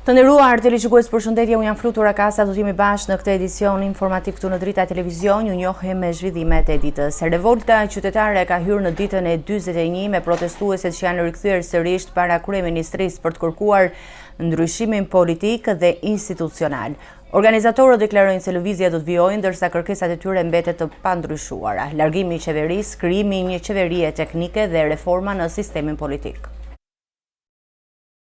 Të nderuar teleshikues, përshëndetje, unë jam Flutura Kasa, do të jemi bashkë në këtë edicion informativ këtu në Drita Televizion, ju njohim me zhvillimet e ditës. Revolta qytetare ka hyrë në ditën e 41 me protestuesit që janë rikthyer sërish para kryeministrisë për të kërkuar ndryshimin politik dhe institucional. Organizatorët deklarojnë se lëvizja do të vijojë ndërsa kërkesat e tyre mbeten të pandryshuara. Largimi i qeverisë, krijimi i një qeverie teknike dhe reforma në sistemin politik.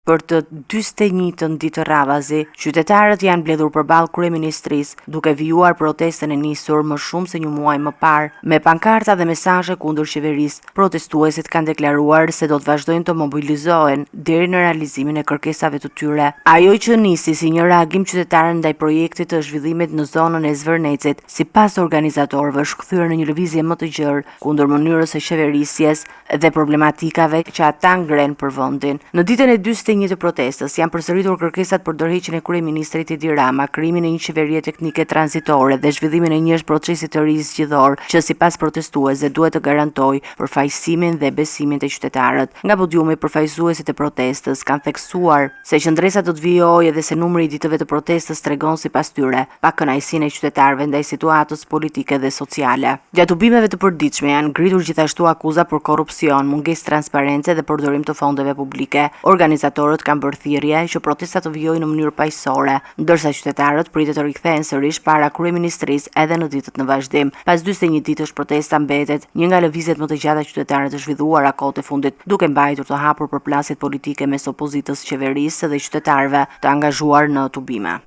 Për të 41-tën ditë radhazi, qytetarët janë mbledhur përballë kryeministrisë, duke vijuar protestën e nisur më shumë se një muaj më parë. Me pankarta dhe mesazhe kundër qeverisë, protestuesit kanë deklaruar se do të vazhdojnë të mobilizohen deri në realizimin e kërkesave të tyre. Ajo që nisi si një reagim qytetar ndaj projektit të zhvillimit në zonën e Zvërnecit, sipas organizatorëve është kthyer në një lëvizje më të gjerë kundër mënyrës së qeverisjes dhe problematikave që ata ngrenë për vendin. Në ditën e 41 të protestës janë përsëritur kërkesat për dorëheqjen e kryeministrit Edi Rama, krijimin e një qeverie teknike tranzitore dhe zhvillimin e një procesi të ri zgjedhor që sipas protestuesve duhet të garantojë përfaqësimin dhe besimin te qytetarët. Nga podiumi përfaqësuesit e protestës kanë theksuar se qëndresa do të vijojë dhe se numri i ditëve të protestës tregon sipas tyre pakënaqësinë e qytetarëve ndaj situatës politike dhe sociale. Gjatë tubimeve të përditshme janë ngritur gjithashtu akuza për korrupsion, mungesë transparence dhe përdorim të fondeve publike. Organizatorët kanë bërë thirrje që protesta të vijojë në mënyrë paqësore, ndërsa qytetarët pritet të rikthehen sërish para kryeministrisë edhe në ditët në vazhdim. Pas 41 ditësh protesta mbetet një nga lëvizjet më të gjata qytetare të zhvilluara kohët e fundit, duke mbajtur të hapur përplasjet politike mes opozitës, qeverisë dhe qytetarëve të angazhuar në tubime.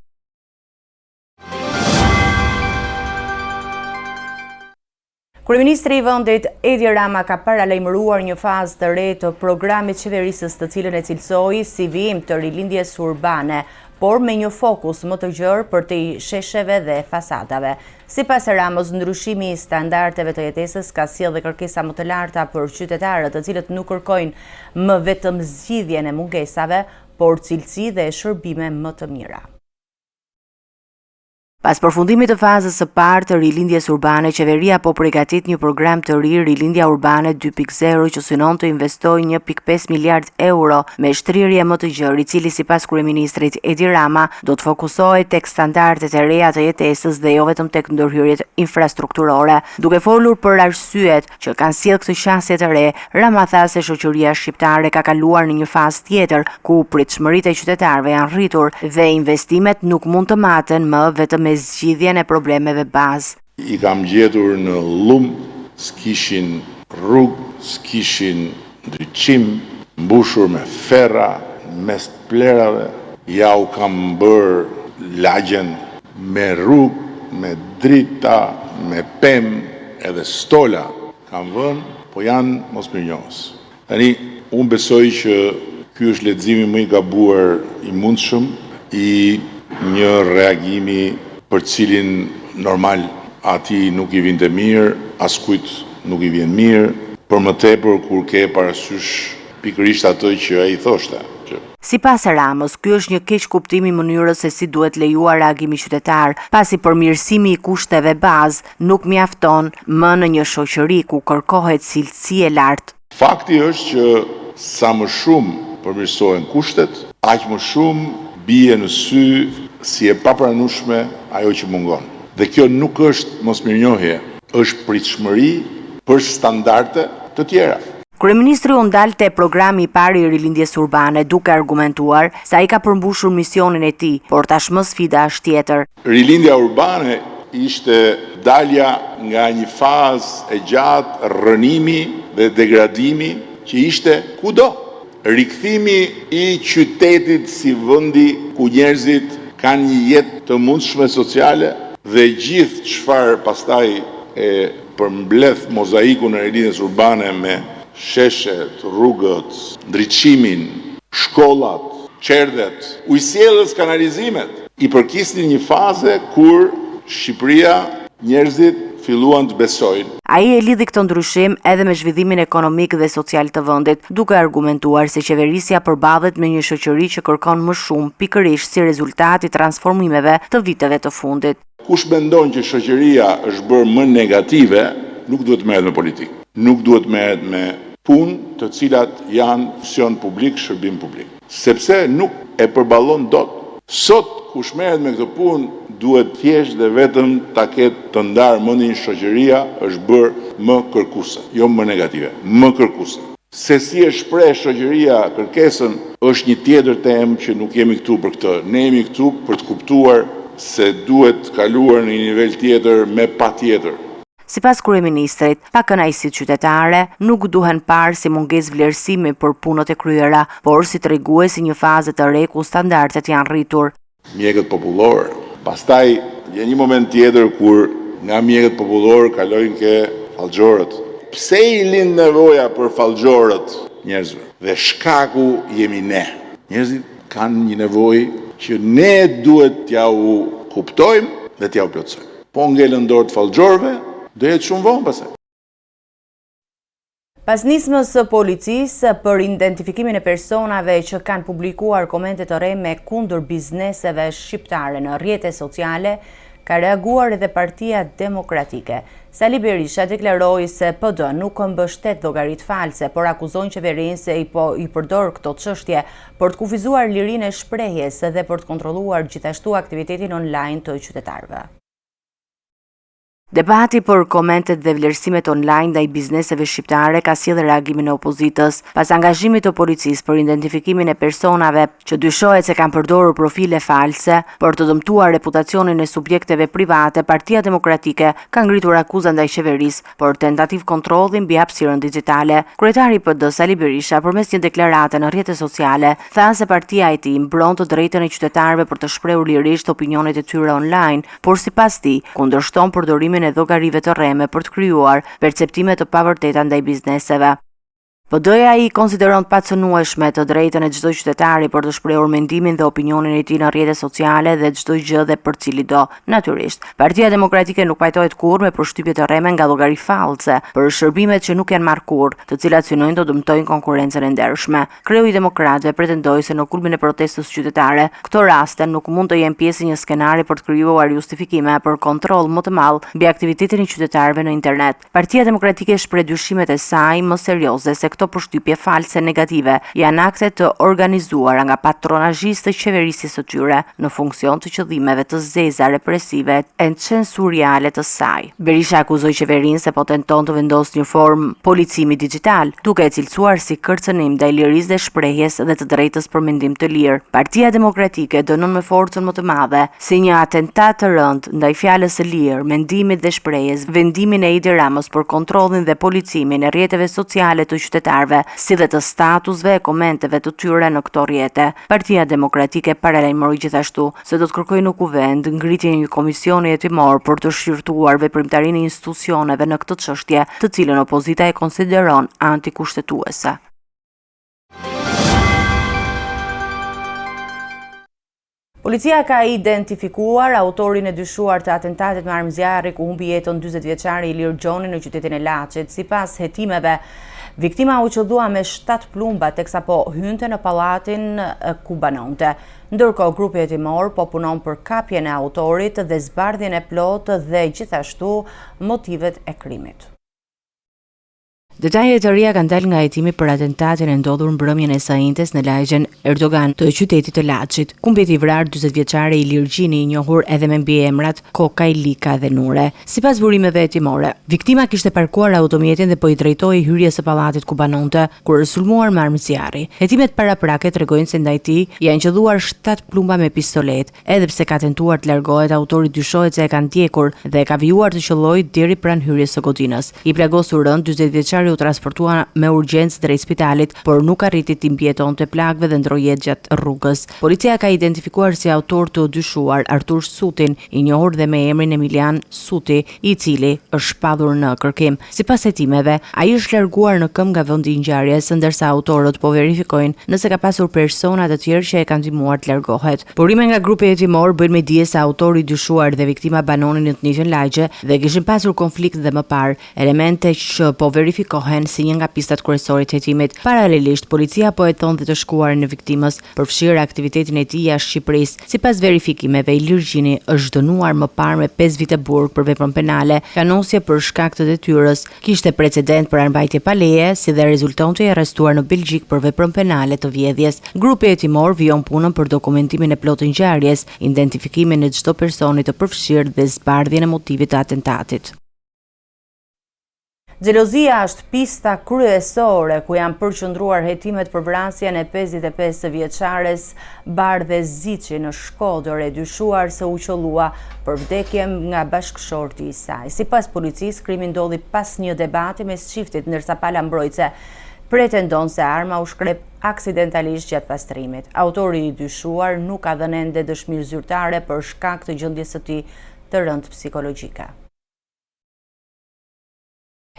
Kryeministri i vendit Edi Rama ka paralajmëruar një fazë të re të programit qeverisës të cilën e cilësoi si vijim të rilindjes urbane, por me një fokus më të gjerë përtej shesheve dhe fasadave. Sipas Ramës, ndryshimi i standardeve të jetesës ka sjellë dhe kërkesa më të larta për qytetarët, të cilët nuk kërkojnë më vetëm zgjidhjen e mungesave, por cilësi dhe shërbime më të mira. Pas përfundimit të fazës së parë të rilindjes urbane, qeveria po përgatit një program të ri Rilindja Urbane 2.0 që synon të investojë 1.5 miliard euro me shtrirje më të gjerë, i cili sipas kryeministrit Edi Rama do të fokusohet tek standardet e reja të jetesës dhe jo vetëm tek ndërhyrjet infrastrukturore. Duke folur për arsyet që kanë sjellë këtë qasje të re, Rama tha se shoqëria shqiptare ka kaluar në një fazë tjetër, ku pritshmëritë e qytetarëve janë rritur dhe investimet nuk mund të maten më vetëm me zgjidhjen e problemeve bazë. I kam gjetur në llum, s'kishin rrugë, s'kishin ndriçim, mbushur me ferra, mes të plehrave, ja u kam bërë lagjen me rrugë, me drita, me pemë, edhe stola kam vënë, po janë mosmirënjohës. Tani, unë besoj që ky është leximi më i gabuar i mundshëm i një reagimi për të cilin normal atij nuk i vinte mirë, askujt nuk i vjen mirë, për më tepër kur ke parasysh pikërisht atë që ai thoshte, që. Sipas Ramës, ky është një keqkuptim i mënyrës se si duhet lejuar reagimi qytetar, pasi përmirësimi i kushteve bazë nuk mjafton më në një shoqëri ku kërkohet cilësi e lartë. Fakti është që sa më shumë përmirësohen kushtet, aq më shumë bie në sy si e papranueshme ajo që mungon. Dhe kjo nuk është mosmirënjohje, është pritshmëri për standarde të tjera. Kryeministri u ndal te programi i parë i rilindjes urbane, duke argumentuar se ai ka përmbushur misionin e tij, por tashmë sfida është tjetër. Rilindja urbane ishte dalja nga një fazë e gjatë rrënimi dhe degradimi që ishte kudo. Rikthimi i qytetit si vendi ku njerëzit kanë një jetë të mundshme sociale dhe gjithë çfarë pastaj e përmbledh mozaikun e rilindjes urbane me sheshet, rrugët, ndriçimin, shkollat, çerdhet, ujësjellës kanalizimet, i përkisnin një faze kur Shqipëria njerëzit filluan të besojnë. Ai e lidhi këtë ndryshim edhe me zhvillimin ekonomik dhe social të vendit, duke argumentuar se qeverisja përballet me një shoqëri që kërkon më shumë pikërisht si rezultat i transformimeve të viteve të fundit. Kush mendon që shoqëria është bërë më negative, nuk duhet të merret me politikë. Nuk duhet të merret me punë të cilat janë funksion publik, shërbim publik. Sepse nuk e përballon dot. Sot kush merret me këtë punë duhet thjesht dhe vetëm ta ketë të ndarë mendjen shoqëria është bërë më kërkuese, jo më negative, më kërkuese. Se si e shpreh shoqëria kërkesën është një tjetër temë që nuk jemi këtu për këtë. Ne jemi këtu për të kuptuar se duhet kaluar në një nivel tjetër me patjetër. Sipas kryeministrit, pakënaqësitë qytetare nuk duhen parë si mungesë vlerësimi për punët e kryera, por si tregues i një faze të re ku standardet janë rritur. Mjekët popullorë. Pastaj vjen një moment tjetër kur nga mjekët popullorë kalojnë ke fallxhorët. Pse i lind nevoja për fallxhorët njerëzve? Dhe shkaku jemi ne. Njerëzit kanë një nevojë që ne duhet t'jua kuptojmë dhe t'jua plotësojmë. Po ngelën në dorë të fallxhorëve, do jetë shumë vonë pastaj. Pas nismës së policisë për identifikimin e personave që kanë publikuar komente të rreme kundër bizneseve shqiptare në rrjete sociale, ka reaguar edhe Partia Demokratike. Sali Berisha deklaroi se PD nuk mbështet llogaritë false, por akuzon qeverinë se i po i përdor këto çështje për të kufizuar lirinë e shprehjes dhe për të kontrolluar gjithashtu aktivitetin online të qytetarëve. Debati për komentet dhe vlerësimet online ndaj bizneseve shqiptare ka sjellë reagimin e opozitës. Pas angazhimit të policisë për identifikimin e personave që dyshohet se kanë përdorur profile false për të dëmtuar reputacionin e subjekteve private, Partia Demokratike ka ngritur akuza ndaj qeverisë për tentativë kontrolli mbi hapësirën dixhitale. Kryetari i PD, Sali Berisha, përmes një deklarate në rrjete sociale, tha se partia e tij mbron të drejtën e qytetarëve për të shprehur lirisht opinionet e tyre online, por sipas tij, kundërshton përdorimin e llogarive të rreme për të krijuar perceptime të pavërteta ndaj bizneseve. PD-ja i konsideron të pacenueshme të drejtën e çdo qytetari për të shprehur mendimin dhe opinionin e tij në rrjete sociale dhe çdo gjë dhe për cilido. Natyrisht, Partia Demokratike nuk pajtohet kurrë me përshtypje të rreme nga llogari fallse për shërbimet që nuk janë marrë kurrë, të cilat synojnë të dëmtojnë konkurrencën e ndershme. Kreu i demokratëve pretendoi se në kulmin e protestës qytetare, këto raste nuk mund të jenë pjesë e një skenari për të krijuar justifikime për kontroll më të madh mbi aktivitetin e qytetarëve në internet. Partia Demokratike shpreh dyshimet e saj më serioze se këto përshtypje false negative janë akte të organizuara nga patronazhistë të qeverisjes së tyre, në funksion të qëllimeve të zeza represive e censuriale të saj. Berisha akuzoi qeverinë se po tenton të vendosë një formë policimi dixhital, duke e cilësuar si kërcënim ndaj lirisë dhe shprehjes dhe të drejtës për mendim të lirë. Partia Demokratike dënon me forcën më të madhe si një atentat të rëndë ndaj fjalës së lirë, mendimit dhe shprehjes, vendimin e Edi Ramës për kontrollin dhe policimin e rrjeteve sociale të qytetarëve, si dhe të statusve e komenteve të tyre në këto rrjete. Partia Demokratike paralajmëroi gjithashtu se do të kërkojë në Kuvend ngritjen e një komisioni hetimor për të shqyrtuar veprimtarinë e institucioneve në këtë çështje, të cilën opozita e konsideron antikushtetuese. Policia ka identifikuar autorin e dyshuar të atentatit me armë zjarri ku humbi jetën 40 vjeçari Ilir Gjoni në qytetin e Laçit. Sipas hetimeve, viktima u qëllua me 7 plumba teksa po hynte në pallatin ku banonte. Ndërkohë, grupi hetimor po punon për kapjen e autorit dhe zbardhjen e plotë dhe gjithashtu motivet e krimit. Detaje të reja kanë dalë nga hetimi për atentatin e ndodhur mbrëmjen e së enjtes në lagjen Erdogan të qytetit të Laçit, ku mbeti i vrarë 40 vjeçari Ilir Gjini, i njohur edhe me mbiemrat Kokaj, Lika dhe Nure. Sipas burimeve hetimore, viktima kishte parkuar automjetin dhe po i drejtohej hyrjes së pallatit ku banonte, kur është sulmuar me armë zjarri. Hetimet paraprake tregojnë se ndaj tij janë qëlluar 7 plumba me pistoletë, Edhe pse ka tentuar të largohet, autori dyshohet se e ka ndjekur dhe ka vijuar të qëllojë deri pranë hyrjes së godinës. I plagosur rëndë, 40 vjeçari u transportua me urgjencë drejt spitalit, por nuk arriti t'i mbijetonte plagëve dhe ndërroi jetë gjatë rrugës. Policia ka identifikuar si autor të dyshuar Artur Sutin, i njohur dhe me emrin Emilian Suti, i cili është shpallur në kërkim. Sipas hetimeve, ai është larguar në këmbë nga vendi i ngjarjes, ndërsa autorët po verifikojnë nëse ka pasur persona të tjerë që e kanë ndihmuar të largohet. Burime nga grupi hetimor bëjnë me dije se autori i dyshuar dhe viktima banonin në të njëjtën lagje dhe kishin pasur konflikt dhe më parë, elemente që po verifikohen. identifikohen si një nga pistat kryesore të hetimit. Paralelisht, policia po heton dhe të shkuarën e viktimës, përfshirë aktivitetin e tij jashtë Shqipërisë. Sipas verifikimeve, Ilir Gjini është dënuar më parë me 5 vite burg për veprën penale, kanosje për shkak të detyrës, kishte precedent për armëmbajtje pa leje, si dhe rezultonte i arrestuar në Belgjikë për veprën penale të vjedhjes. Grupi hetimor vijon punën për dokumentimin e plotë të ngjarjes, identifikimin e çdo personi të përfshirë dhe zbardhjen e motivit të atentatit. Xhelozia është pista kryesore ku janë përqendruar hetimet për vrasjen e 55 vjeçares Bardhe Ziçi në Shkodër, e dyshuar se u qëllua për vdekje nga bashkëshorti i saj. Sipas policisë, krimi ndodhi pas një debati mes çiftit, ndërsa pala mbrojtëse pretendon se arma u shkrep aksidentalisht gjatë pastrimit. Autori i dyshuar nuk ka dhënë ende dëshmi zyrtare për shkak të gjendjes së tij të rëndë psikologjike.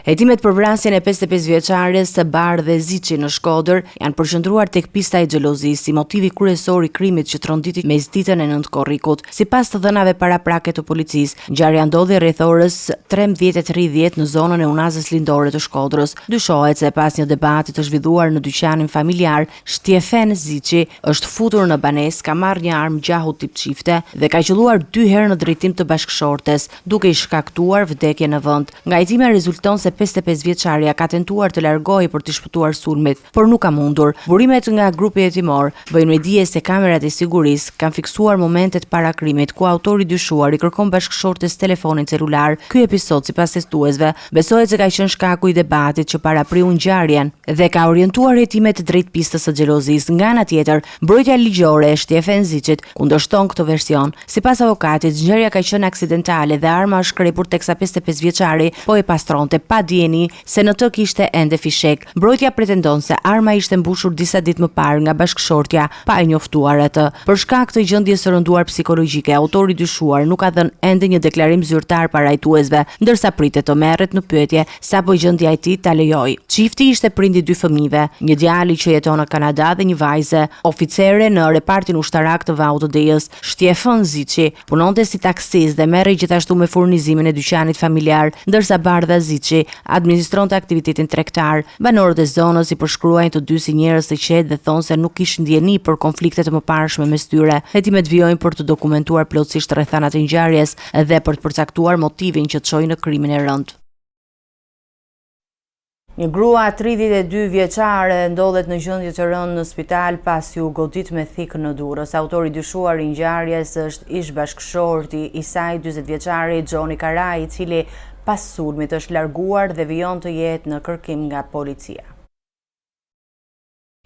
Hetimet për vrasjen e 55 vjeçares Bardhe Ziçi në Shkodër janë përqendruar tek pista e xhelozisë si motivi kryesor i krimit që tronditi mesditën e 9 korrikut. Sipas të dhënave paraprake të policisë, ngjarja ndodhi rreth orës 13:30 në zonën e Unazës Lindore të Shkodrës. Dyshohet se pas një debati të zhvilluar në dyqanin familjar, Shtjefen Ziçi është futur në banesë, ka marrë një armë gjahu tip çifte dhe ka qëlluar dy herë në drejtim të bashkëshortes, duke i shkaktuar vdekjen në vend. Nga hetimi rezulton se 55 vjeçarja ka tentuar të largohej për t'i shpëtuar sulmit, por nuk ka mundur. Burimet nga grupi hetimor bëjnë me dije se kamerat e sigurisë kanë fiksuar momentet para krimit, ku autori i dyshuar i kërkon bashkëshortes telefonin celular. Ky episod, sipas hetuesve, Besohet se ka qenë shkaku i debatit që parapriu ngjarjen dhe ka orientuar hetimet drejt pistës së xhelozisë. Nga ana tjetër, mbrojtja ligjore e Shtjefen Ziçit kundërshton këtë version. Sipas avokatit, ngjarja ka qenë aksidentale dhe arma është shkrepur teksa 55 vjeçari po e pastronte pa dijeni se në të kishte ende fishekë. Mbrojtja pretendon se arma ishte mbushur disa ditë më parë nga bashkëshortja pa e njoftuar atë. Për shkak të gjendjes së rënduar psikologjike, autori i dyshuar nuk ka dhënë ende një deklarim zyrtar para hetuesve, ndërsa pritet të merret në pyetje sapo gjendja e tij ta lejojë. Çifti ishte prind i dy fëmijëve, një djali që jeton në Kanada dhe një vajze, oficere në repartin ushtarak të Vaut të Dejës. Shtjefën Ziçi punonte si taksist dhe merrej gjithashtu me furnizimin e dyqanit familjar, ndërsa Bardha Ziçi administronte aktivitetin tregtar. Banorët e zonës i përshkruajnë të dy si njerëz të qetë dhe thonë se nuk kishin dijeni për konflikte të mëparshme mes tyre. Hetimet vijojnë për të dokumentuar plotësisht rrethanat e ngjarjes dhe për të përcaktuar motivin që çoi në krimin e rëndë. Një grua 32 vjeçare ndodhet në gjendje të rëndë në spital pasi u godit me thikë në Durrës. Autori i dyshuar i ngjarjes është ish bashkëshorti i saj 40 vjeçari Xhoni Karaj, i cili pas sulmit është larguar dhe vijon të jetë në kërkim nga policia.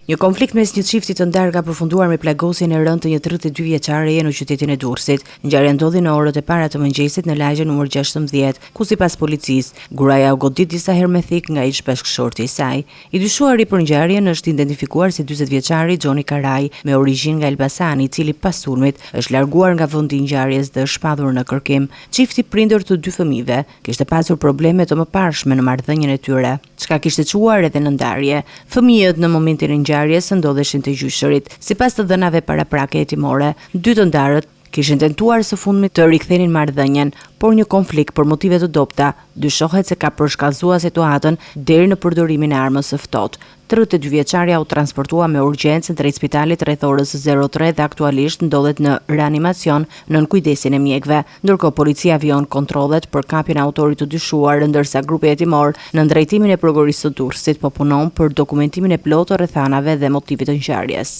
Një konflikt mes një çifti të ndarë ka përfunduar me plagosjen e rëndë të një 32 vjeçareje në qytetin e Durrësit. Ngjarja ndodhi në orët e para të mëngjesit në lagjen numër 16, ku sipas policisë, gruaja u godit disa herë me thikë nga ish-bashkëshorti i saj. I dyshuari për ngjarjen është identifikuar si 40 vjeçari Xhoni Karaj, me origjinë nga Elbasani, i cili pas sulmit është larguar nga vendi i ngjarjes dhe është shpallur në kërkim. Çifti prindër të dy fëmijëve kishte pasur probleme të mëparshme në marrëdhënien e tyre, çka kishte çuar edhe në ndarje. Fëmijët në momentin e ngjarjes ndodheshin te gjyshërit. Sipas të dhënave paraprake hetimore, dy të ndarët kishin tentuar së fundmi të rikthenin marrëdhënien, por një konflikt për motive të dobëta dyshohet se ka përshkallëzuar situatën deri në përdorimin e armës së ftohtë. 32 vjeçarja u transportua me urgjencë drejt spitalit rreth orës 03 dhe aktualisht ndodhet në reanimacion nën kujdesin e mjekëve. Ndërkohë policia vijon kontrollet për kapjen e autorit të dyshuar, ndërsa grupi hetimor nën drejtimin e prokurorisë së Durrësit po punon për dokumentimin e plotë të rrethanave dhe motivit të ngjarjes.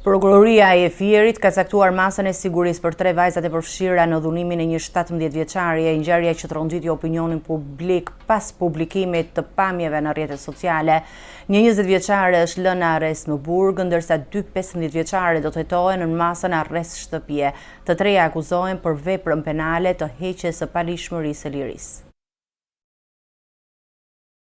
Prokuroria e Fierit ka caktuar masën e sigurisë për tre vajzat e përfshira në dhunimin e një 17 vjeçareje, ngjarja që tronditi opinionin publik pas publikimit të pamjeve në rrjetet sociale. Një 20 vjeçare është lënë në arrest në burg, ndërsa dy 15 vjeçare do të hetohen nën masën arrest shtëpie. Të treja akuzohen për veprën penale të heqjes së paligjshmërisë së lirisë.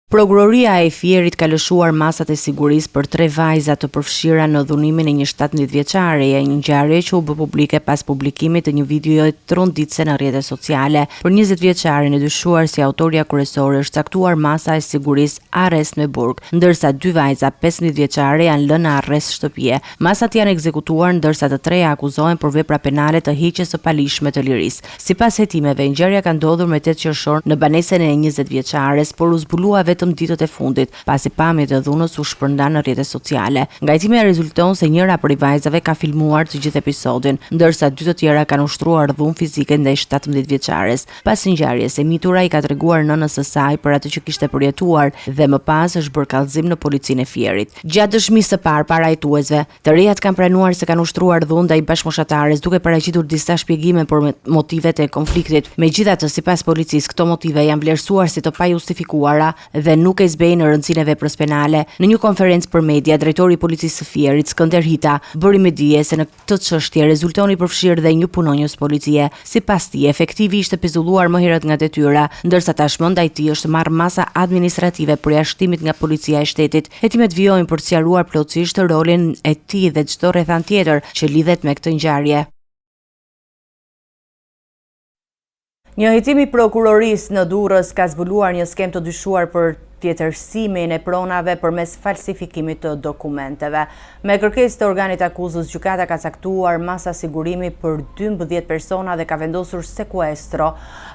Prokuroria e Fierit ka lëshuar masat e sigurisë për tre vajza të përfshira në dhunimin e një 17 vjeçareje, një ngjarje që u bë publike pas publikimit të një videoje tronditëse në rrjete sociale. Për 20 vjeçaren e dyshuar si autorja kryesore është caktuar masa e sigurisë arrest me burg, ndërsa dy vajza 15 vjeçare janë lënë në arrest shtëpie. Masat janë ekzekutuar ndërsa të treja akuzohen për vepra penale të heqjes së paligjshme të lirisë. Sipas hetimeve, ngjarja ka ndodhur me 8 qershor në banesën e 20 vjeçares, por u zbulua vetëm ditët e fundit, pasi pamjet e dhunës u shpërndanë në rrjete sociale. Nga hetimet rezulton se njëra prej vajzave ka filmuar të gjithë episodin, ndërsa dy të tjera kanë ushtruar dhunë fizike ndaj 17 vjeçares. Pas ngjarjes, e mitura i ka treguar nënës së saj për atë që kishte përjetuar dhe më pas është bërë kallëzim në policinë e Fierit. Gjatë dëshmisë së parë para hetuesve, Të rejat kanë pranuar se kanë ushtruar dhunë ndaj bashkëmoshatares duke paraqitur disa shpjegime për motivet e konfliktit. Megjithatë, sipas policisë, këto motive janë vlerësuar si të pajustifikuara dhe nuk e zbehin rëndësinë e veprës penale. Në një konferencë për media, drejtori i policisë së Fierit, Skënder Hita, bëri me dije se në këtë çështje rezulton i përfshirë dhe një punonjës policie. Sipas tij, efektivi ishte pezulluar më herët nga detyra, ndërsa tashmë ndaj tij është marrë masa administrative përjashtimit nga policia e shtetit. Hetimet vijojnë për të sqaruar plotësisht rolin e tij dhe çdo rrethanë tjetër që lidhet me këtë ngjarje. Një hetim i prokurorisë në Durrës ka zbuluar një skemë të dyshuar për tjetërsimin e pronave përmes falsifikimit të dokumenteve. Me kërkesë të organit të akuzës, gjykata ka caktuar masa sigurimi për 12 persona dhe ka vendosur sekuestro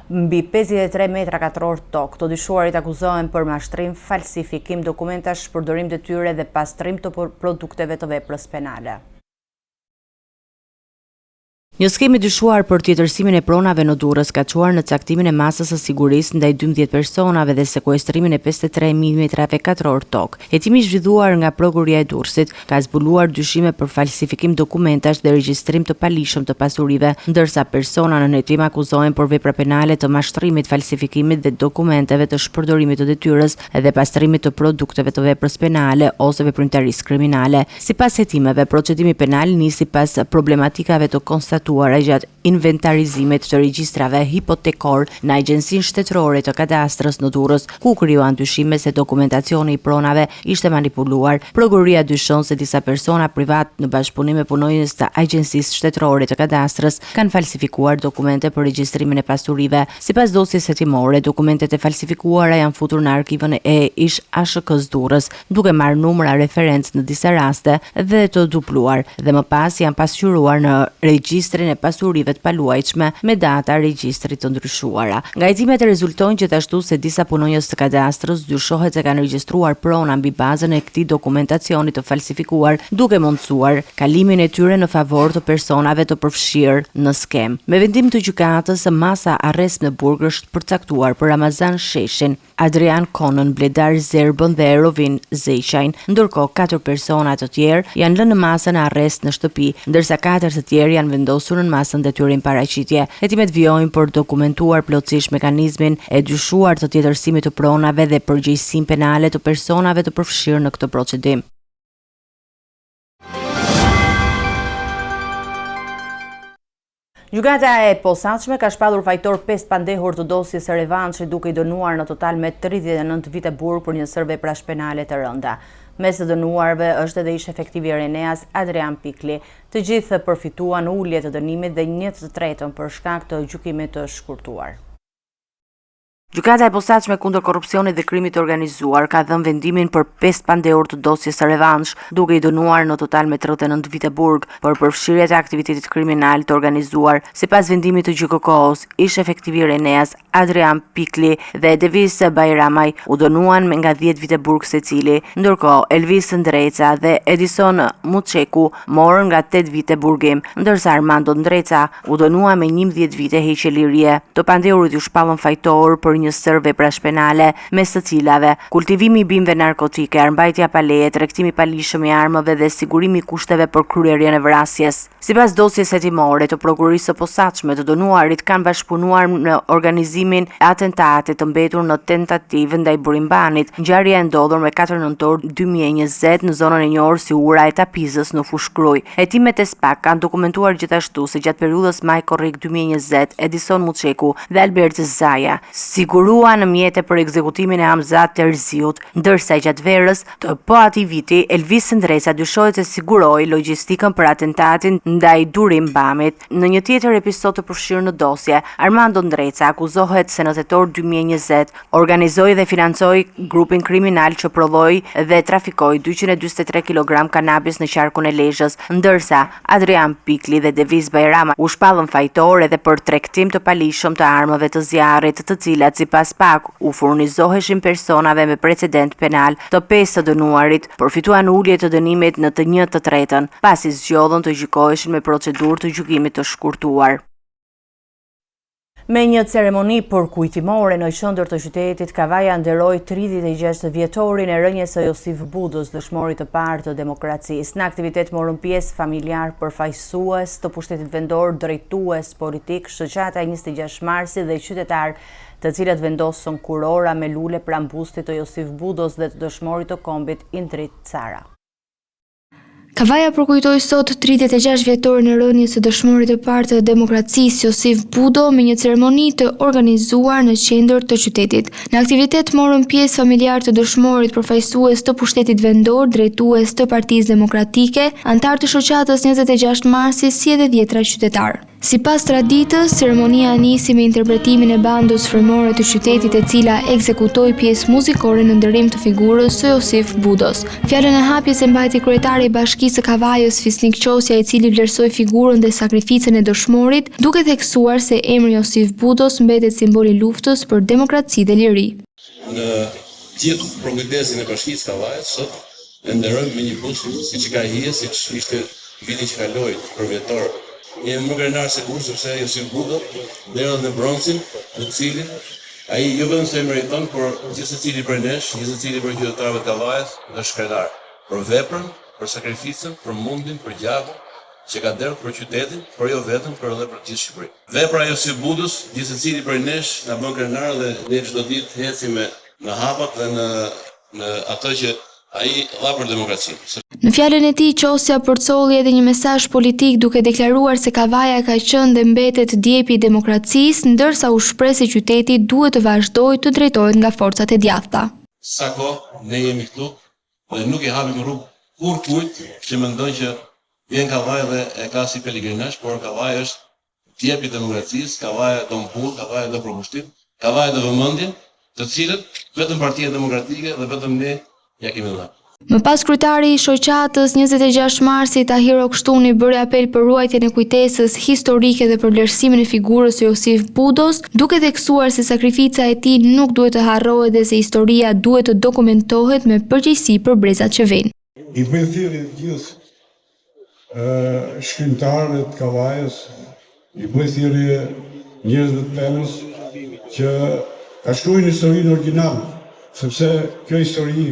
mbi 53 metra katror tokë. Të dyshuarit akuzohen për mashtrim, falsifikim dokumentash, shpërdorim detyre dhe pastrim të produkteve të veprës penale. Një skemë e dyshuar për tjetërsimin e pronave në Durrës ka çuar në caktimin e masës së sigurisë ndaj 12 personave dhe sekuestrimin e 53.000 metrave katror tokë. Hetimi i zhvilluar nga Prokuroria e Durrësit ka zbuluar dyshime për falsifikim dokumentash dhe regjistrim të paligjshëm të pasurive, ndërsa persona nën hetim akuzohen për vepra penale të mashtrimit, falsifikimit dhe dokumenteve të shpërdorimit të detyrës dhe pastrimit të produkteve të veprës penale ose veprimtarisë kriminale. Sipas hetimeve, procedimi penal nisi pas problematikave të konstatuara gjatë inventarizimit të regjistrave hipotekorë në Agjencinë Shtetërore të Kadastrës në Durrës, ku u krijuan dyshime se dokumentacioni i pronave ishte manipuluar. Prokuroria dyshon se disa persona privatë në bashkëpunim me punonjës të Agjencisë Shtetërore të Kadastrës kanë falsifikuar dokumente për regjistrimin e pasurive. Sipas dosjes hetimore, dokumentet e falsifikuara janë futur në arkivën e ish ASHK-së Durrës, duke marrë numra referencë në disa raste dhe të dubluar, dhe më pas janë pasqyruar në regjistrin e pasurive të paluajtshme me data regjistri të ndryshuara. Nga hetimet rezulton gjithashtu se disa punonjës të kadastrës dyshohet se kanë regjistruar prona mbi bazën e këtij dokumentacioni të falsifikuar, duke mundësuar kalimin e tyre në favor të personave të përfshirë në skemë. Me vendim të gjykatës, masa arrest në burg është përcaktuar për Ramazan Sheshin, Adrian Konën, Bledar Zerbën dhe Rovin Zeqajn. Ndërkohë, katër persona të tjerë janë lënë në masën e arrest në shtëpi, ndërsa katër të tjerë janë vendosur në masën detyrim paraqitje. Hetimet vijojnë për të dokumentuar plotësisht mekanizmin e dyshuar të tjetërsimit të pronave dhe përgjegjësinë penale të personave të përfshirë në këtë procedim. Gjykata e Posaçme ka shpallur fajtor 5 pandehur të dosjes së revanshit duke i dënuar në total me 39 vite burg për një sërë veprash penale të rënda. Mes të dënuarve është edhe ish efektivi i Reneas Adrian Pikli. Të gjithë përfituan ulje të dënimit dhe një të tretën për shkak të gjykimit të shkurtuar. Gjykata e Posaçme kundër Korrupsionit dhe Krimit të Organizuar ka dhënë vendimin për 5 pandehur të dosjes së revansh, duke i dënuar në total me 39 vite burg për përfshirje të aktivitetit kriminal të organizuar. Sipas vendimit të GJKKO-s, ish efektivi i Reneas, Adrian Pikli dhe Devis Bajramaj u dënuan me nga 10 vite burg secili. Ndërkohë, Elvis Ndreca dhe Edison Muçeku morën nga 8 vite burgim, ndërsa Armando Ndreca u dënua me 11 vite heqje lirie. Të pandehurit u shpallën fajtorë për një sërë veprash penale, mes të cilave, kultivimi i bimëve narkotike, armbajtja pa leje, tregtimi i paligjshëm i armëve dhe sigurimi i kushteve për kryerjen e vrasjes. Sipas dosjes hetimore të Prokurorisë së Posaçme, të dënuarit kanë bashkëpunuar në organizimin e atentatit të mbetur në tentativë ndaj Burim Banit, ngjarje e ndodhur me 4 nëntor 2020 në zonën e njohur si Ura e Tapizës në Fushë-Krujë. Hetimet e SPAK kanë dokumentuar gjithashtu se gjatë periudhës maj-korrik 2020, Edison Muçeku dhe Albert Zaja, si. siguruan mjete për ekzekutimin e Hamza Terziut, ndërsa gjatë verës të po atij viti, Elvis Ndreca dyshohet se siguroi logjistikën për atentatin ndaj Durim Bamit. Në një tjetër episod të përfshirë në dosje, Armando Ndreca akuzohet se në tetor 2020 organizoi dhe financoi grupin kriminal që prodhoi dhe trafikoi 243 kilogram kanabis në qarkun e Lezhës, ndërsa Adrian Pikli dhe Devis Bajrama u shpallën fajtorë edhe për tregtim të paligjshëm të armëve të zjarrit, të cilat sipas SPAK u furnizoheshin personave me precedent penal. Të pesë të dënuarit përfituan ulje të dënimit në të një të tretën, pasi zgjodhën të gjykoheshin me procedurë të gjykimit të shkurtuar. Me një ceremoni përkujtimore në qendër të qytetit, Kavaja nderoi 36 vjetorin e rënies së Josif Budës, dëshmorit të parë të demokracisë. Në aktivitet morën pjesë familjarë përfaqësues të pushtetit vendor, drejtues politikë, shoqata e 26 Marsit dhe qytetarë, të cilët vendosën kurora me lule pranë bustit të Josif Budos dhe të dëshmorit të kombit Indrit Cara. Kavaja përkujtoi sot 36 vjetorin e rënies së dëshmorit të parë të demokracisë Josif Budo me një ceremoni të organizuar në qendër të qytetit. Në aktivitet morën pjesë familjarë të dëshmorit, përfaqësues të pushtetit vendor, drejtues të Partisë Demokratike, anëtarë të shoqatës 26 Marsi si edhe dhjetra qytetarë. Sipas traditës, ceremonia nisi me interpretimin e bandës frymore të qytetit e cila ekzekutoi pjesë muzikore në nderim të figurës së Josif Budos. Fjalën e hapjes e mbajti kryetari i Bashkisë së Kavajës, Fisnik Qosja, i cili vlerësoi figurën dhe sakrificën e dëshmorit, duke theksuar se emri Josif Budos mbetet simbol i luftës për demokraci dhe liri. Në gjithë përkujdesjen e Bashkisë Kavajës sot e nderojmë me një bust siç i ka hije, siç ishte vitin që kaloi përvjetor. Jemi më krenarë se kurrë sepse Josif Budo nderohet me bronzin, të cilin ai jo vetëm se e meriton, por gjithsecili prej nesh, gjithsecili prej qytetarëve të Kavajës është krenar për veprën, për sakrificën, për mundin, për gjakun që ka derdhur për qytetin, por jo vetëm, por edhe për të gjithë Shqipërinë. Vepra e Josif Budës, gjithsecili prej nesh na bën krenar dhe ne çdo ditë ecim me në hapat dhe në në atë që ai dha për demokracinë. Në fjalën e tij, Qosja përcolli edhe një mesazh politik duke deklaruar se Kavaja ka qenë dhe mbetet djepi i demokracisë, ndërsa u shpreh se qyteti duhet të vazhdojë të drejtohet nga forcat e djathta. Sa kohë ne jemi këtu dhe nuk i hapim rrugë kurrkujt që mendon që vjen Kavajë dhe e ka si pelegrinazh, por Kavaja është djep i demokracisë, Kavaja do punë, Kavaja do përkushtim, Kavaja do vëmendje, të cilët vetëm Partia Demokratike dhe vetëm ne ia kemi dhënë. Më pas kryetari i shoqatës 26 Marsi Tahir Okshtuni bëri apel për ruajtjen e kujtesës historike dhe për vlerësimin e figurës së Josif Budos, duke theksuar se sakrifica e tij nuk duhet të harrohet dhe se historia duhet të dokumentohet me përgjegjësi për brezat që vijnë. I bëj thirrje të gjithë shkrimtarëve të Kavajës, i bëj thirrje njerëzve të penës që ta shkruajnë historinë origjinal, sepse kjo histori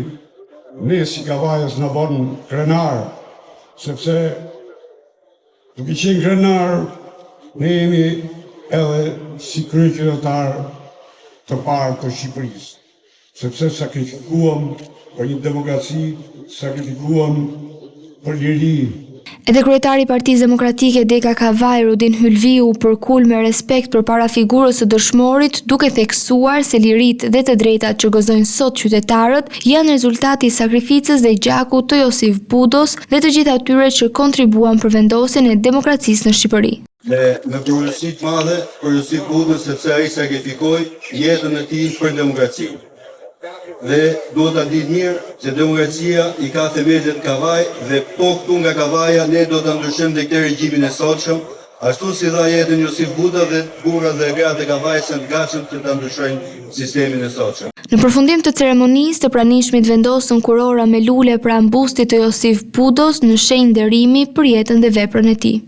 ne si kavajas na bën krenar, sepse duke qenë krenar ne jemi edhe si kryeqytetarë të parë të Shqipërisë. Sepse sakrifikuam për një demokraci, sakrifikuam për liri. Edhe kryetari i Partisë Demokratike Dega Kavajë, Rudin Hylviu, u përkul me respekt përpara figurës së dëshmorit, duke theksuar se liritë dhe të drejtat që gëzojnë sot qytetarët janë rezultat i sakrificës dhe gjakut të Josif Budos dhe të gjithë atyre që kontribuan për vendosjen e demokracisë në Shqipëri. Me me përulësi të madhe për Josif Budën sepse ai sakrifikoi jetën e tij për demokracinë. Dhe duhet ta dinë mirë se demokracia i ka themelet në Kavajë dhe po këtu nga Kavaja ne do ta ndryshojmë dhe këtë regjimin e sotshëm, ashtu si dha jetën Josif Buda dhe burrat dhe gratë e Kavajës janë të gatshëm që ta ndryshojnë sistemin e sotshëm. Në përfundim të ceremonisë, të pranishmit vendosën kurora me lule pranë bustit të Josif Budos në shenjë nderimi për jetën dhe veprën e tij.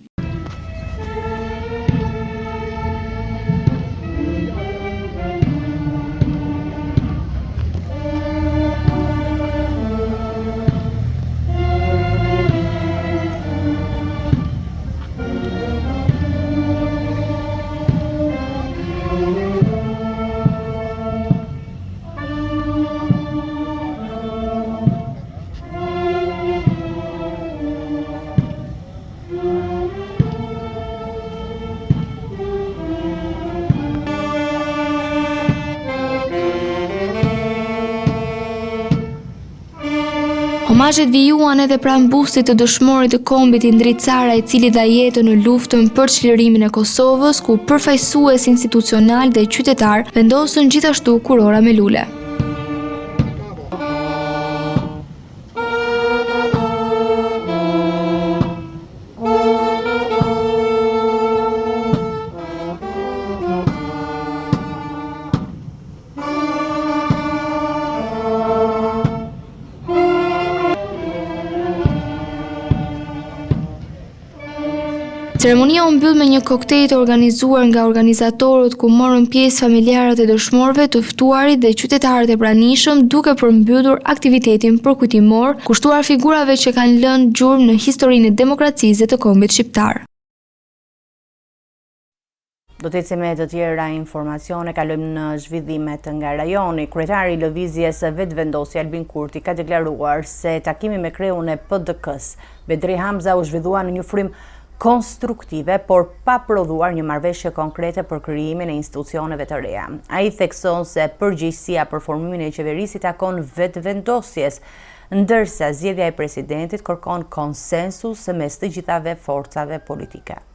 Homazhet vijuan edhe pranë bustit të dëshmorit të kombit Indrit Cara, i cili dha jetën në luftën për çlirimin e Kosovës, ku përfaqësues institucionalë dhe qytetarë vendosën gjithashtu kurora me lule. Ceremonia u mbyll me një koktej të organizuar nga organizatorët ku morën pjesë familjarët e dëshmorëve, të ftuarit dhe qytetarët e pranishëm duke përmbyllur aktivitetin përkujtimor kushtuar figurave që kanë lënë gjurmë në historinë e demokracisë dhe të kombit shqiptar. Do të ecim me të tjera informacione, kalojmë në zhvillimet nga rajoni. Kryetari i Lëvizjes Vetëvendosje Albin Kurti ka deklaruar se takimi me kreun e PDK-së, Bedri Hamza u zhvillua në një frymë konstruktive, por pa prodhuar një marrëveshje konkrete për krijimin e institucioneve të reja. Ai thekson se përgjegjësia për formimin e qeverisë i takon Vetëvendosjes, ndërsa zgjedhja e presidentit kërkon konsensus mes të gjithave forcave politike.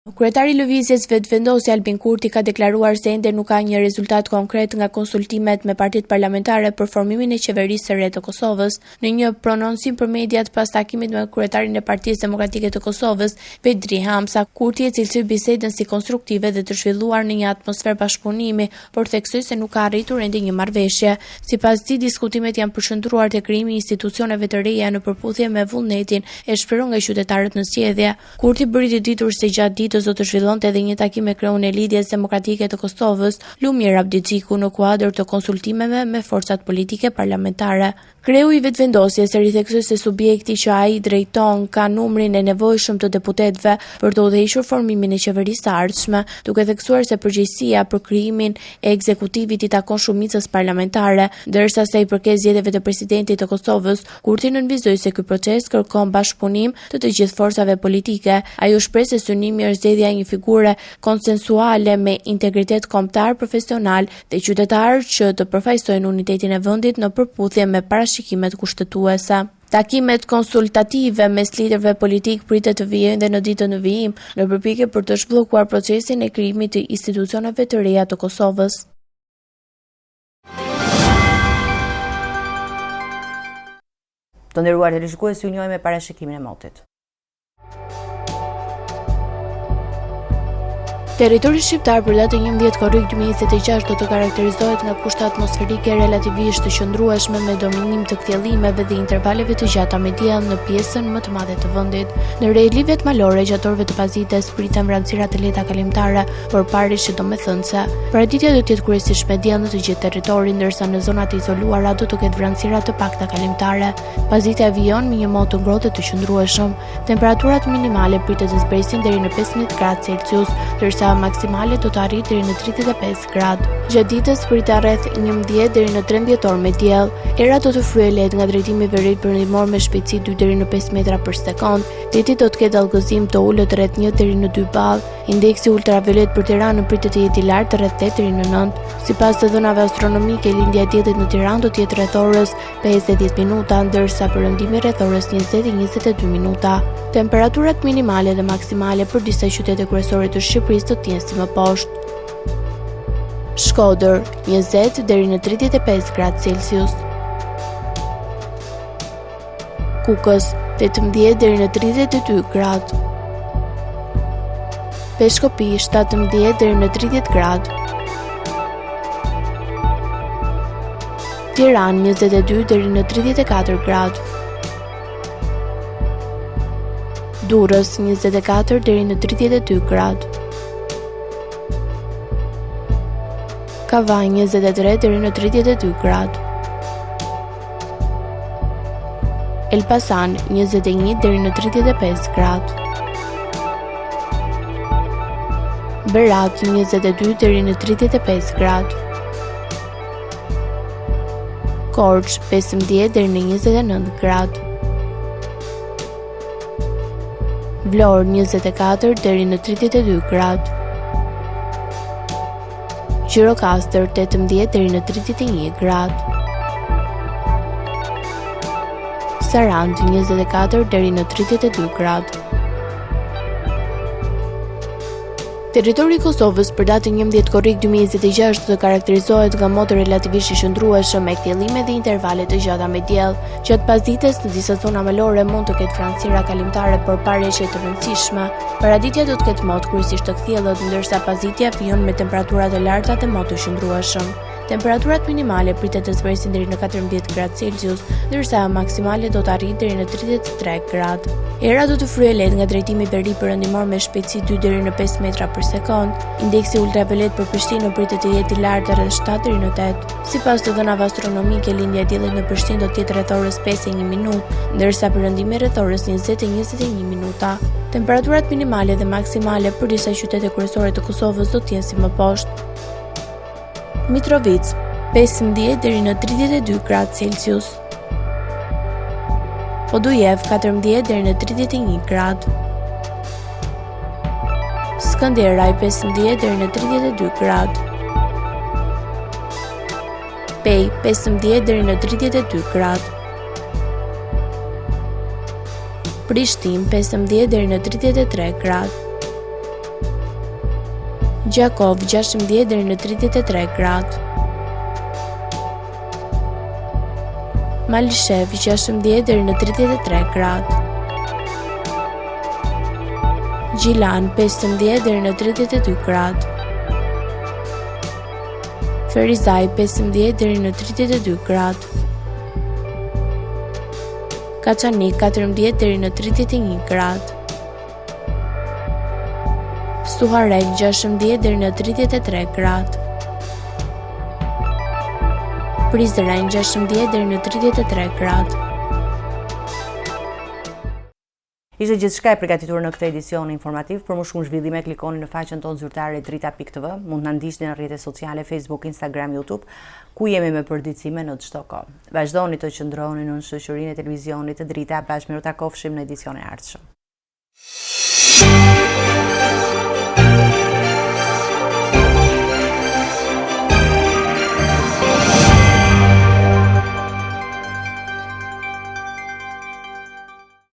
Kryetari i Lëvizjes Vetëvendosje Albin Kurti ka deklaruar se ende nuk ka një rezultat konkret nga konsultimet me partitë parlamentare për formimin e qeverisë së re të Kosovës. Në një prononcim për mediat pas takimit me kryetarin e Partisë Demokratike të Kosovës, Bedri Hamza, Kurti e cilësoi bisedën si konstruktive dhe të zhvilluar në një atmosferë bashkëpunimi, por theksoi se nuk ka arritur ende një marrëveshje. Sipas tij, diskutimet janë përqendruar te krijimi i institucioneve të reja në përputhje me vullnetin e shprehur nga qytetarët në zgjedhje. Kurti bëri të ditur se gjatë ditës do të zhvillonte edhe një takim me kreun e Lidhjes Demokratike të Kosovës, Lumir Abdixhiku, në kuadër të konsultimeve me forcat politike parlamentare. Kreu i Vetëvendosjes ritheksoi se subjekti që ai drejton ka numrin e nevojshëm të deputetëve për të udhëhequr formimin e qeverisë së ardhshme, duke theksuar se përgjegjësia për krijimin e ekzekutivit i takon shumicës parlamentare, ndërsa sa i përket zgjedhjeve të presidentit të Kosovës, Kurti nënvizoi se ky proces kërkon bashkëpunim të të gjithë forcave politike. Ai u shpreh se synimi është zgjedhja e një figure konsensuale me integritet kombëtar, profesional dhe qytetar që të përfaqësojnë unitetin e vendit në përputhje me parashikimet kushtetuese. Takimet konsultative mes liderëve politikë pritet të vijojnë dhe në ditët në vijim, në përpjekje për të zhbllokuar procesin e krijimit të institucioneve të reja të Kosovës. Të nderuar teleshikues, ju njohim me parashikimin e motit. Territori shqiptar për datën 11 korrik 2026 do të karakterizohet nga kushte atmosferike relativisht të qëndrueshme me dominim të kthjellimeve dhe intervaleve të gjata me diell në pjesën më të madhe të vendit. Në relievet malore gjatë orëve të pasdites priten vranësira të lehta kalimtare, por pa reshje domethënëse. Paraditja do të jetë kryesisht me diell në të gjithë territorin, ndërsa në zonat e izoluara do të ketë vranësira të pakta kalimtare. Pasditja vijon me një mot të ngrohtë të qëndrueshëm. Temperaturat minimale pritet të zbresin deri në 15 gradë Celsius, ndërsa maksimalet do të arrijnë deri në 35 gradë. Gjatë ditës priten rreth 11 deri në 13 orë me diell. Era do të fryjë lehtë nga drejtimi veri-perëndimor me shpejtësi 2 deri në 5 metra për sekondë. Deti do të ketë dallgëzim të ulët rreth 1 deri në 2 ballë. Indeksi ultraviolet për Tiranën pritet të jetë i lartë rreth 8 deri në 9. Sipas të dhënave astronomike, lindja e diellit në Tiranë do të jetë rreth orës 5 e 10 minuta, ndërsa perëndimi rreth orës 20 e 22 minuta. Temperaturat minimale dhe maksimale për disa qytete kryesore të Shqipërisë do të jenë si më poshtë. Shkodër, 20 deri në 35 gradë Celsius. Kukës, 18 deri në 32 gradë. Peshkopi, 17 deri në 30 gradë. Tiranë, 22 deri në 34 gradë. Durrës, 24 deri në 32 gradë. Kavajë, 23 deri në 32 gradë. Elbasan, 21 deri në 35 gradë. Berat, 22 deri në 35 gradë. Korçë, 15 deri në 29 gradë. Vlorë 24 deri në 32 gradë. Gjirokastër 18 deri në 31 gradë. Sarandë 24 deri në 32 gradë. Territori i Kosovës për datën 11 korrik 2026 do të karakterizohet nga mot relativisht i qëndrueshëm me kthjellime dhe intervale të gjata me diell. Gjatë pasdites në disa zona malore mund të ketë vranësira kalimtare, por pa reshje të rëndësishme. Paraditja do të ketë mot kryesisht të kthjellët, ndërsa pasditja vijon me temperatura të larta dhe mot të qëndrueshëm. Temperaturat minimale pritet të zbresin deri në 14 gradë Celsius, ndërsa maksimale do të arrijë deri në 33 gradë. Era do të fryjë lehtë nga drejtimi veri-perëndimor me shpejtësi 2 deri në 5 metra për sekondë. Indeksi ultraviolet për Prishtinën pritet të jetë i lartë rreth 7 deri në 8. Sipas të dhënave astronomike, lindja e diellit në Prishtinë do të jetë rreth orës 5:01 minutë, ndërsa perëndimi rreth orës 20:21 minuta. Temperaturat minimale dhe maksimale për disa qytete kryesore të Kosovës do të jenë si më poshtë. Mitrovicë, 15 deri në 32 gradë Celsius. Podujevë, 14 deri në 31 gradë. Skënderaj, 15 deri në 32 gradë. Pejë, 15 deri në 32 gradë. Prishtinë, 15 deri në 33 gradë. Gjakovë, 16 deri në 33 gradë. Malishevë, 16 deri në 33 gradë. Gjilan, 15 deri në 32 gradë. Ferizaj, 15 deri në 32 gradë. Kaçanik, 14 deri në 31 gradë. Suharekë 16 deri në 33 gradë. Prizren 16 deri në 33 gradë. Ishte gjithçka e përgatitur në këtë edicion informativ. Për më shumë zhvillime klikoni në faqen tonë zyrtare drita.tv. Mund të na ndiqni në rrjetet sociale Facebook, Instagram, YouTube, ku jemi me përditësime në çdo kohë. Vazhdoni të qëndroni në shoqërinë e televizionit Drita. Bashkë mirutakofshim në edicionin e ardhshëm.